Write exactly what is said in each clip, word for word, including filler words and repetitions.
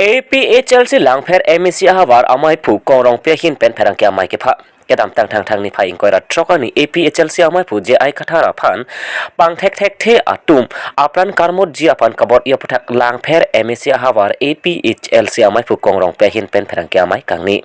A P H L C Langpher M A C ahavar amei aphu Kong Rongpi ahin pen pherangke amei kepha. Kedamtang Thangthang niphai ingkoi ra throk arni A P H L C amei aphu J I Kathar aphan pangthek thekthe atum apran karmutji aphan kabor-i aphuthak Langpher M A C ahavar A P H L C amei aphu Kong Rongpi ahin pen pherangke amei kangni.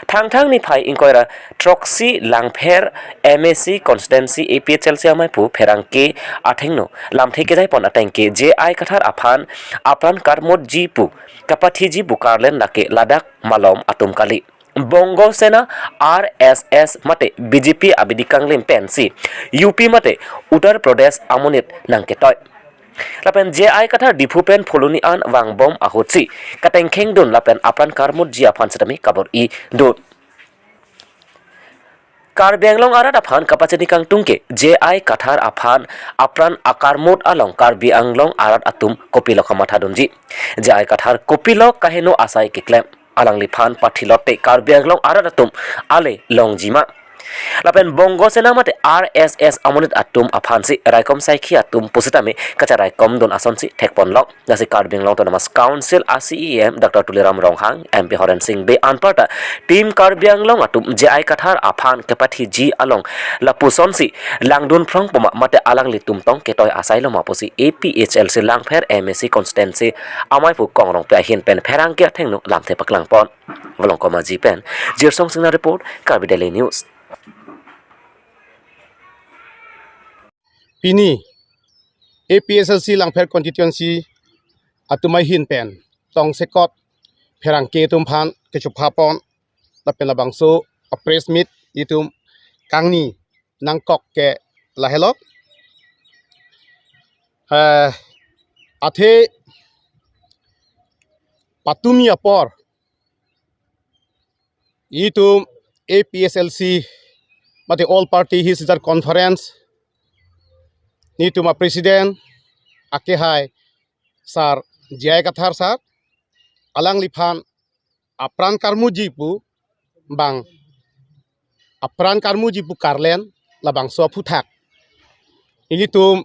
Thangthang niphai ingkoi ra throksi Langpher M A C constituency A P H L C amei aphu pherangke athengno lamthe kejai pon ateng ke J I Kathar aphan apran karmutji pu kapathiji pu karlen lake ladak malom atum kali. Bongo Sena, R S S mate B J P abidi kanglim pensi U P mate Uttar Pradesh amonit nangketoi. Lapen J I Kathar Diphu pen Phuloni an vangbom ahutsi katengkheng dun lapen apran karmutji aphan setame kabor-i dun. Karbi Anglong arat aphan kapachini kangtung ke J I Kathar aphan apran akarmut along Karbi Anglong arat atum kopilo kamatha dunji. J I Kathar kopilo kaheno asai keklem, alangliphan pathilote Karbi Anglong arat atum ale longjima. Lapen Bongo Sena mate R S S amonit atum aphansi raikom saikhi atum pusitame kacharaikom dun asonsi thekponlok. Lasi Karbi Anglong Autonomous Council a C E M Doctor Tuliram Ronghang, M P Horen Sing Bey anparta Team Karbi Anglong atum J I Kathar aphan kepathiji along lapusonsi langdun phrong poma mate alanglitum tong ketoi asai loma pusi A P H L C Langpher M A C constituency amei aphu Kong Rongpi ahin pen pherangke athengno lamthe paklangpon. Volongkom Aji pen Jirsong Singnar report, Karbi Daily News. Pini A P H L C Langpher constituency atum ahin pen tongsekot pherangke atum aphan kechupha pon lapen labangso a press meet itum kangni nangkok ke lahelo. Eh, athe patumi apor itum A P H L C mate All Party Hill Chartier Conference nitum a president akehai sir J I Kathar sir, alangliphan apran karmutji pu bang apran karmutji pu karlen labangso aphuthak ilitum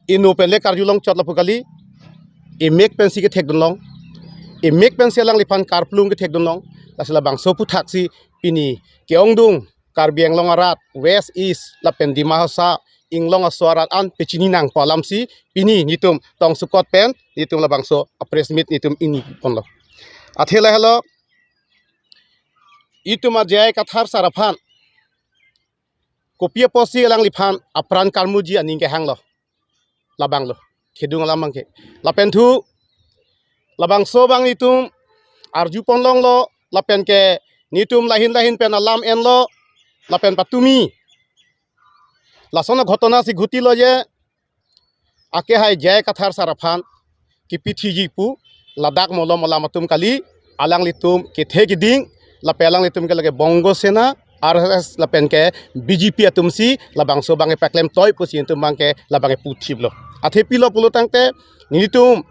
inu penle karjulong chot lapu kali, imek pensi kethek dunlong, imek pensi alangliphan karplung kethek dunlong. Lasi labangso aphuthaksi pini ke-ongdung Karbi Anglong arat West, East lapen Dima Hasao inglong aso arat an pachini nangpo alamsi pini nitum tongsekot pen nitum labangso a press meet nitum ingni ponlo. Athe lahelo, itum a J I Kathar sir aphan kopi apotsi alangliphan apran karmutji aning kehanglo, labanglo, kedung alam abangke. Lapen thu labangso abang nitum arju ponlonglo, lapen ke nitum lahin lahin pen alam enlo, lapen patumi lason a ghotona si ghutilo je, akehai J I Kathar sir aphan kipithiji pu ladak malom alam atum kali, alanglitum kethe kiding, lapen alanglitum ke lake Bongo Sena, R S S lapen ke B J P atumsi labangso abangke paklemtoi pusi itum abangke labangke puthiplo. Athe pilo pulo tangte nitum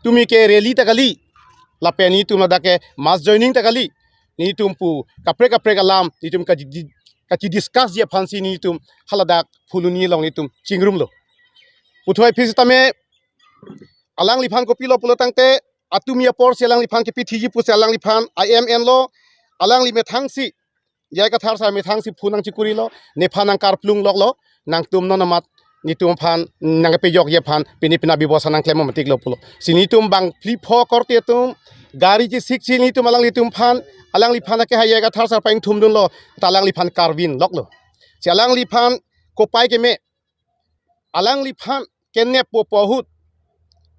tumi ke rally ta kali, lapen nitum ladak ke mass joining ta kali, nitum pu kaprek kaprek alam nitum kaji-, kachi discussji aphansi nitum haladak Phuloni along nitum chingrumlo. Puthot aphi sitame alangliphan kopilo pulo tangte atumi aporsi alangliphan kipithiji pusi alangliphan I M N lo, alangli methangsi, J I Kathar sir methangsi phone nangchikurilo, nephan nangkarplung loklo, nangtum non amat nitum aphan nangkepejokji aphan pini pina bibosa nangklem matiklo pulo. Si nitum bang phli pho korte atum gari chisiksi nitum alanglitum aphan, alangliphan akehai J I Kathar sir pangthum dunlo, ta alangliphan karvin loklo. Si alangliphan kopai keme, alangliphan kenep po po ahut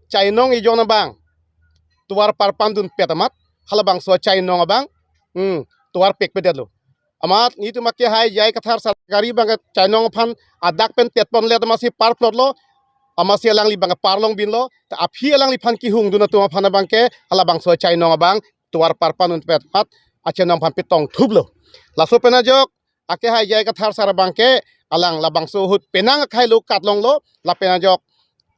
chainong ejon abang tovar parpan dunpet amat halabangso chainong abang, hmm, tovar pekpedetlo. Amat nitum akehai J I Kathar sir gari abangke chainong aphan adak pen tetponlet amatsi parplotlo, amatsi alangli abangke parlongbinlo, ta aphi alangliphan kehung dun atum aphan abangke halabangso chainong abang tovar parpan dunpet amat achainong aphan petongthuplo. Laso pen ajok akehai J I Kathar sir abangke alang labangso ahut penang akhai lo katlonglo, lapen ajok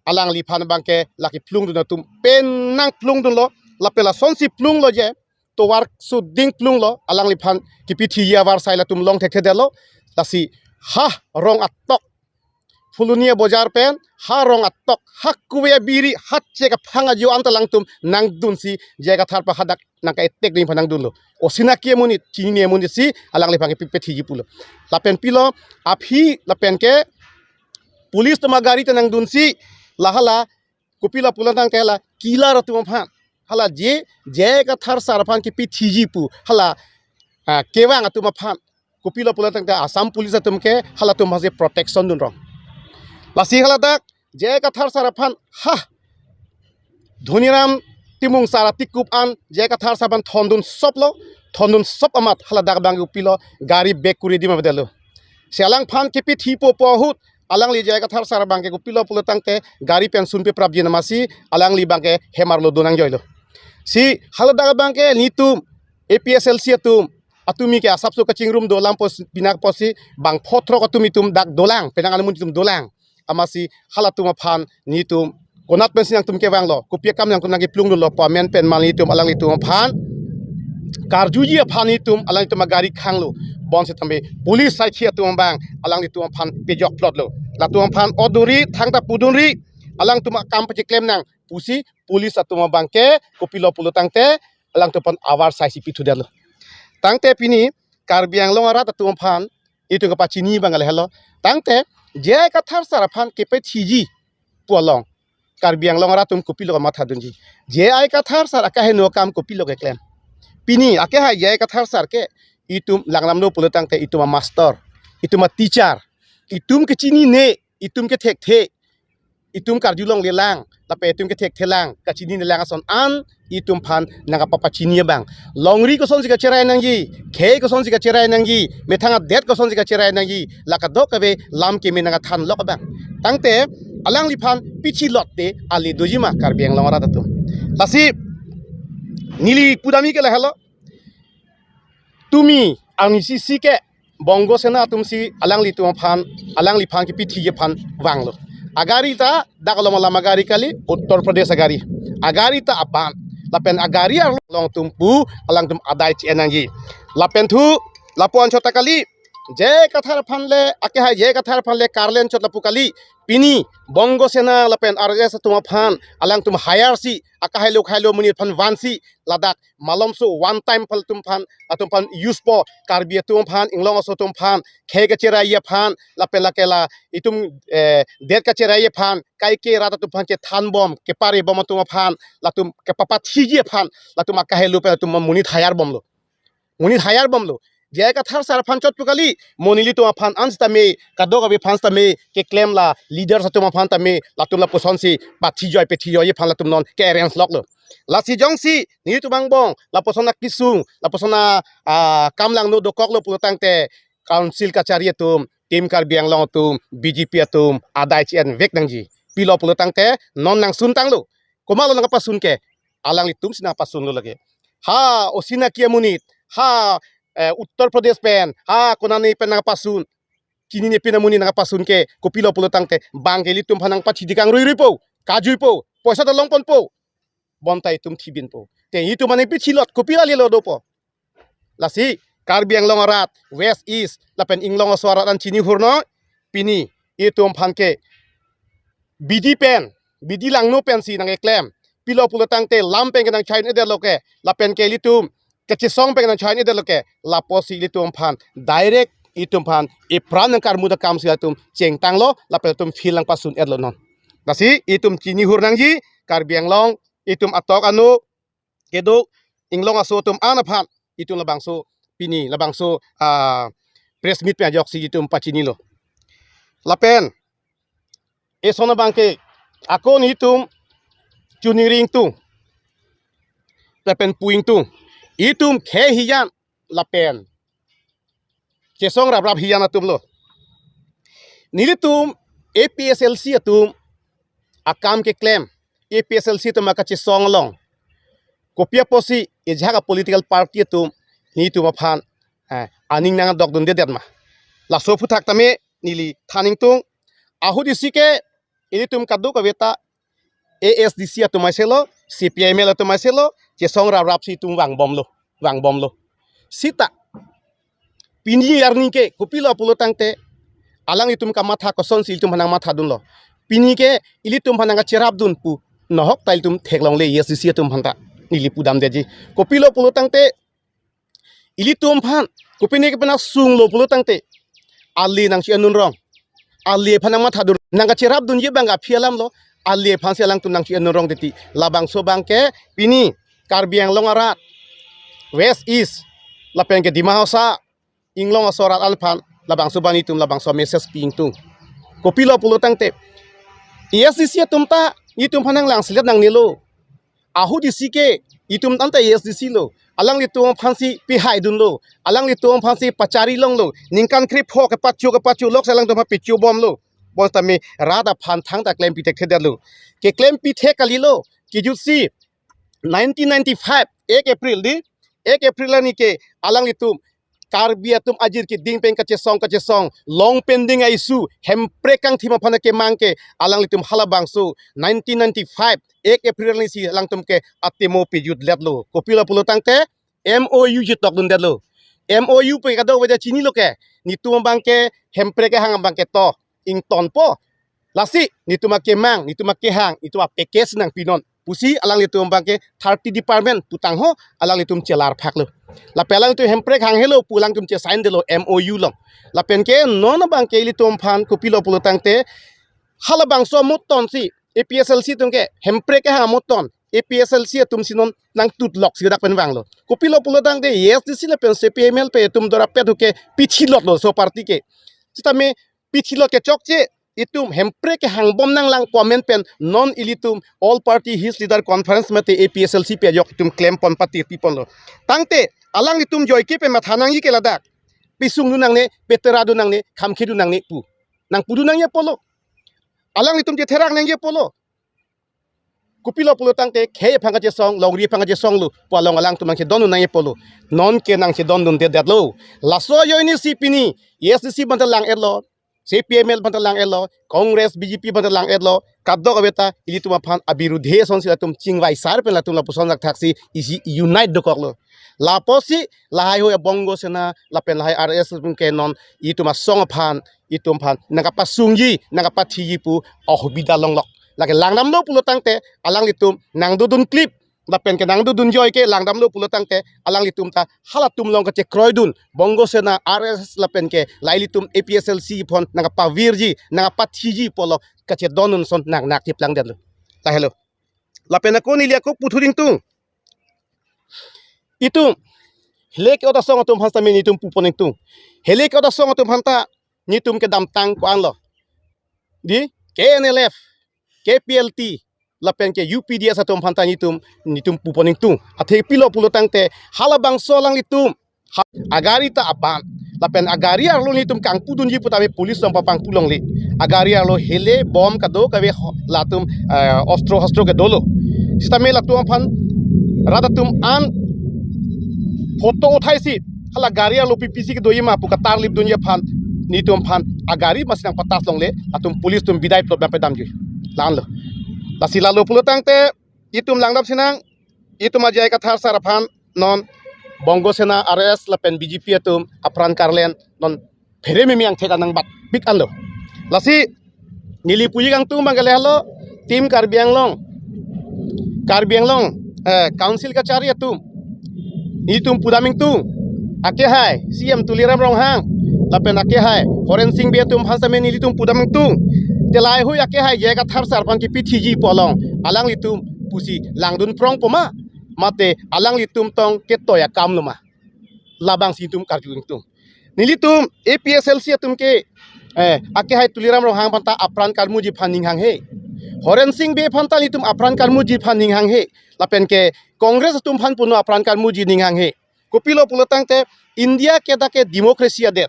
alangliphan abangke lake plung dun atum penang plung dunlo, lapen lasonsi plunglo je, tovar suding plunglo, alangliphan kipithiji avarsai latum long thekthedetlo, lasi ha rong atok Phuloni abojar pen ha rong atok, ha kove abiri, ha chek aphang ajo anta alangtum nangdunsi J I Kathar aphan hadak nangka-attack ding aphan nangdunlo. Osinaki amonit, chinine amonit si alangliphan ke pi-, pethiji pulo. Lapen pilo, aphi lapen ke police atum agari ta nangdunsi, la hala kopilo pulo tangte la killer atum aphan, hala je J I Kathar sir aphan kepethiji pu hala, ah, kevang atum aphan, kopilo pulo tangte Assam police atum ke halatum aphansi protection dun rong. Lasi haladak J I Kathar sir aphan, ha, Dhoniram Timung sir atikup an J I Kathar sir aphan thondun soplo, thondun sop amat haladak abang ke kopilo gari back kuri dima bedelo. Si alangphan kepethipo pu ahut alangli J I Kathar sir abang ke kopilo pulo tangte gari pen sunpe prapjin amatsi alangli abang ke hem arlo donang joilo. Si haladak abang ke netum A P H L C atum, atumi ke asapso kachingrum dolang pos, pinak pusi bang photrok atum itum dak dolang, penang anamun itum dolang. Amatsi halatum aphan netum konat pensi nangtum kevanglo, kopi akam nangtum nangkeplung dolo pu amen pen mal netum alanglitum aphan karjuji aphan netum alanglitum agari khanglo. Bonsitame police saikhi atum abang alanglitum aphan pejok plotlo. Latum aphan odunri, thangta pudunri, alangtum akam pachiklem nang pusi police atum abang ke kopilo pulo tangte alangtum aphan avar saisi pithudetlo. Tangte pini Karbi Anglong arat atum aphan itum kepachini abang lahelo. Tangte J I Kathar sir aphan kepethiji pu along Karbi Anglong arat atum kopilo kamathadunji. J I Kathar sir akeheno akam kopilo keklem. Pini akehai J I Kathar sir ke itum langdamlo pulo tangte itum amaster, itum ateacher, itum kechinine, itum kethekthe, itum karjulonglelang, lapen itum kethekthe lang, kachinine lang ason an itum aphan nangkapapachini abang. Longri kosonsi kacherai nangji, khei kosonsi kacherai nangji, methang adet kosonsi kacherai nangji, la kadokave lam keme nangkathanlok abang. Tangte alangliphan pichi lotte ale dojima Karbi Anglong arat atum. Lasi neli pudamji ke lahelo. Tumi arnisi ke Bongo Sena atumsi alanglitum aphan, alangliphan kepethiji aphan vanglo. Agari ta dak along alam agari kali, Uttar Pradesh agari. Agari ta aban. Lapen agari arlong atum pu alangtum adai chi-en nangji. Lapen thu lapu anchot ta kali, J I Kathar aphan le, akehai J I Kathar aphan le karlen chot lapu kali. Pini Bongo Sena lapen R S S atum aphan alangtum hire si, akehai lo, akehai lo amonit aphan vansi, ladak malomso one time aphan atum aphan, atum aphan usepo, Karbi atum aphan, Inglong aso atum aphan, khei kacherai aphan, lapen lake la itum, eh, det kacherai aphan, kaike rat atum aphan chethanbom, keparebom atum aphan, latum kepapathiji aphan, latum akehai lo pen atum monit hire bomlo. Monit hire bomlo. J I Kathar sir aphan chot pu kali, mo nelitum aphan ansitame, kadokave aphan sitame, keklem la leaders atum aphan tame, latum lapusonsi pathijoi pethijoiji aphan latum non ke-arrange loklo. Lasi jongsi netum angbong lapuson akesung, lapuson a, ah, kam langno dokoklo pulo tangte Council kachari atum, Team Karbi Anglong atum, B J P atum adai chi-en vek nangji. Pilo pulo tangte non nangsuntanglo. Komatlo nangkapasun ke? Alanglitumsi nangpasunlo lake. Ha, osinaki amonit, ha, eh, Uttar Pradesh pen, ha, konane pen nangpasun, chinine pin amonit nangpasun ke, kopilo pulo tangte, bang ke ilitum aphan nangpathiji kangruiruipo, kajuipo, poisa ta longponpo, bonta itum thibinpo. Te itum mane pichilot, kopilo lelo dopo. Lasi Karbi Anglong arat, West East, lapen Inglong aso arat an chini hurno, pini itum aphan ke bidi pen, bidi langno pensi nangkeklem. Pilo pulo tangte lam pen ke nangchai-un-edetlo ke, lapen ke ilitum kachesong pen ke nangchai-un-edetlo ke, lapusi ilitum aphan direct itum aphan ipran nangkarmu ta kamsi atum chengtanglo, lapen atum field nangpasun-etlo non. Lasi itum chini hur nangji, Karbi Anglong, itum atok anu, kedo Inglong aso atum an aphan, itum labangso pini, labangso, ah, press meet pen ajoksi itum pachinilo. Lapen eson abang ke, ako netum chuningri ingtung, lapen pu ingtung, itum khei hijan lapen chesong raprap hijan atumlo. Nelitum A P H L C atum akam keklem, A P H L C atum akachesong along, kopi apotsi ejak a-political party atum netum aphan, eh, aning nangdokdundedetma? Laso aphuthak tame neli than ingtung. Ahut isi ke ilitum kadokave ta A S D C atum aiselo, C P I M L atum aiselo, chesong raprapsi itum vangbomlo, vangbomlo. Sita pini arni ke kopilo pulo tangte, alanglitum kamatha kosonsi ilitum aphan nangmathadunlo. Pini ke ilitum aphan nangkacherapdun pu nohok ta ilitum theklongle A S D C atum aphan ta neli pudamdetji. Kopilo pulo tangte ilitum aphan kopine kepena sunglo pulo tangte ale nangchi-enun rong. Ale aphan nangmathadun, nangkacherapdunji abang aphi alamlo, ale aphansi alangtum nangchi-enun rong titi. Labangso abang ke pini Karbi Anglong arat, West East, lapen ke Dima Hasao, Inglong aso arat aphan labangso abang itum labangso message pi ingtung. Kopilo pulo tangte A S D C atum ta itum aphan nanglangselet nangnelo. Ahut isi ke itum tangte A S D C lo. Alanglitum aphansi pihaidunlo. Alanglitum aphansi pachari longlo. Ningkan krepho kepathu kepathu lok si alangtum aphan pichu bomlo. Bonsitame rat aphan thangta klem pithekthe detlo. Keklem pithe kalilo. Kijutsi nineteen ninety-five, ek April di, ek April arni ke alanglitum Karbi atum ajir keding pen kachesong kachesong, long pending a-issue, Hemprek kangthim aphan kemang ke alanglitum halabangso nineteen ninety-five, ek April arni si alangtum ke atemo pejutletlo. Kopilo pulo tangte M O U chetokdundetlo. M O U pu kadokave ta chinilo ke, netum abang ke Hemprek kehang abang ke to ingtonpo. Lasi netum akemang, netum akehang, netum a-package nangpinon pusi alanglitum abang ke thirty department pu tangho alanglitum chelarphaklo. Lapen alanglitum Hemprek hanghelo pu alangtum che-sign detlo M O U along. Lapen ke non abang ke ilitum aphan kopilo pulo tangte halabangso amutonsi A P H L C atum ke Hemprek kehang amuton A P H L C atumsi non nangtutloksi dak pen vanglo. Kopilo pulo tangte A S D C lapen C P I M L P atum dorapet hu ke pithilotlo laso party ke. Sitame pithilot ke chokche itum Hemprek kehang bom nanglang pu amen pen non ilitum All Party Hills Leader Conference mate A P H L C pi ajok itum klempon patir piponlo. Tangte alanglitum joike pen matha nangji ke ladak. Pisungdun nangne, peteradun nangne, khamkhedun nangne pu. Nangpudun nangji apotlo. Alanglitum chetherak nangji apotlo. Kopilo pulo tangte khei aphan kachesong, longri aphan kachesonglo pu along alangtum nangchedondun nangji apotlo. Non ke nangchedondundedetlo. Laso ajoinesi pini A S D C aphanta lang-etlo, C P I M L aphanta lang-etlo, Congress, B J P aphanta lang-etlo, kadokave ta ilitum aphan abirudhe asonsi latum chingvaisar pen latum lapuson rakthaksi isi unite dokoklo. Lapusi lahai hui a-Bongo Sena lapen lahai R S S atum ke non itum asong aphan, itum aphan nangkapasungji, nangkapathiji pu ahubida longlok. Lake langdamlo pulo tangte alanglitum nangdodun klip lapen ke nangdodun joike langdamlo pulo tangte alanglitum ta halatum along kachekroidun Bongo Sena, R S S lapen ke la ilitum A P H L C aphon nangkapavirji, nangkapathiji pu along kachedondun ason nangnak tiplangdetlo. Tahelo. Lapen ako neli ako puthu ingtung. Itum hele ke-ot asong atum aphan sitame netum pupon ingtung. Hele ke-ot asong atum aphanta netum kedamtang ko-anlo. Di K N L F, K P L T lapen ke U P D S atum aphanta netum, netum pupon ingtung. Athe pilo pulo tangte halabangso alanglitum ha-, agari ta aban. Lapen agari arlo netum kangpudunji putame police along papangpu longle. Agari arlo hele, bom kadokave ho-, latum, eh, ostro hostro ke dolo. Sitame latum aphan rat atum an photo uthaisi hala gari arlo P P C kedoji ma pu katarlipdunji aphan netum aphan agari masi nangpatas longle, latum police atum bidai plot nangpedamji. La-anlo. Lasi lalo pulo tangte itum langdam sinang, itum a J I Kathar sar aphan non Bongo Sena, R S S lapen B J P atum apran karlen non phere mimi angthek anang bat pik anlo. Lasi neli puji kangtung abang ke lahelo, Team Karbi Anglong, Karbi Anglong, eh, Council kachari atum, netum pudam ingtung, akehai C M Tuliram Ronghang lapen akehai Horen Sing Bey atum aphan sitame nelitum pudam ingtung. Te lahai hui akehai J I Kathar sar aphan kepithiji pu along alanglitum pusi langdun prongpo ma, mate alanglitum tong ketoi akamlo ma, labangsi netum karju ingtung. Nelitum A P H L C atum ke, eh, akehai Tuliram Ronghang aphanta apran karmuji aphan ning hanghe. Horen Sing Bey aphanta netum apran karmuji aphan ning hanghe. Lapen ke Congress atum aphan puno apran karmuji ning hanghe. Kopilo pulo tangte India ke dak ke democracy adet.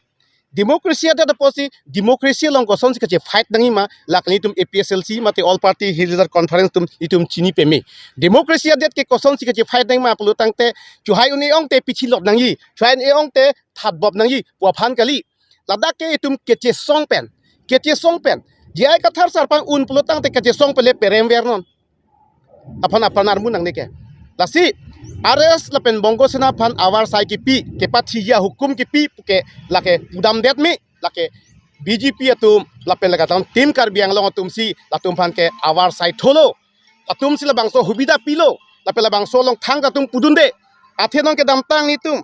Democracy adet apotsi democracy along kosonsi kachefight nangji ma, lake netum A P H L C mate All Party Hills Leader Conference atum netum chini peme. Democracy adet ke kosonsi kachefight nangji ma pulo tangte chuhai un-e ongte pithilot nangji, chuhai un-e ongte thatbop nangji pu aphan kali. Ladak ke itum kachesong pen, kachesong pen J I Kathar sar aphan un pulo tangte kachesong pen le peremver non. Aphan aphan armu nangne ke. Lasi R S S lapen Bongo Sena aphan avarsai kipi, kepathiji ahukum kipi puke lake pudamdet me, lake B J P atum lapen lake tang Team Karbi Anglong atum si latum aphan ke avarsai tholo. Atum si labangso hubida pilo. Lapen labangso along thang atum pudunde. Athe non kedamtang netum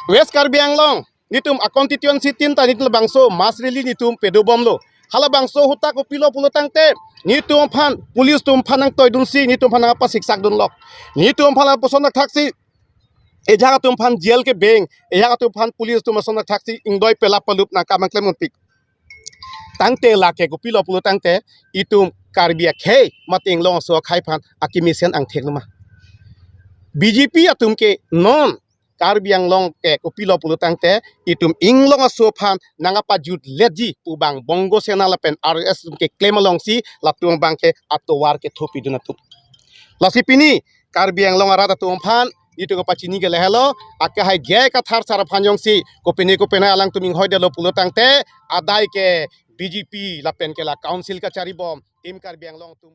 West Karbi Anglong netum a constituency tin ta netum labangso mass rally netum pedobomlo. Halabangso ahut ta kopilo pulo tangte netum aphan police atum aphan nangtoidunsi netum aphan nangpasiksak dunlok. Netum aphan lapuson thaksi ejak atum aphan jail kebeng, ejak atum aphan police atum ason thaksi ingdoi pelap palup nangkam nangklem unpik. Tangte lake kopilo pulo tangte itum Karbi akhei mate Inglong aso akhei aphan akemesen angthek numa. B J P atum ke non Karbi Anglong ke kopilo pulo tangte itum Inglong aso aphan nangpajut letji pu abang Bongo Sena lapen R S S atum keklem alongsi latum abang ke atovar ketho pidun atum. Lasi pini Karbi Anglong arat atum aphan itum kapachini ke lahelo, akehai J I Kathar sar aphan jongsi kopine kopine alangtum inghoidetlo pulo tangte adai ke B J P lapen ke la council kacharibom Team Karbi Anglong atum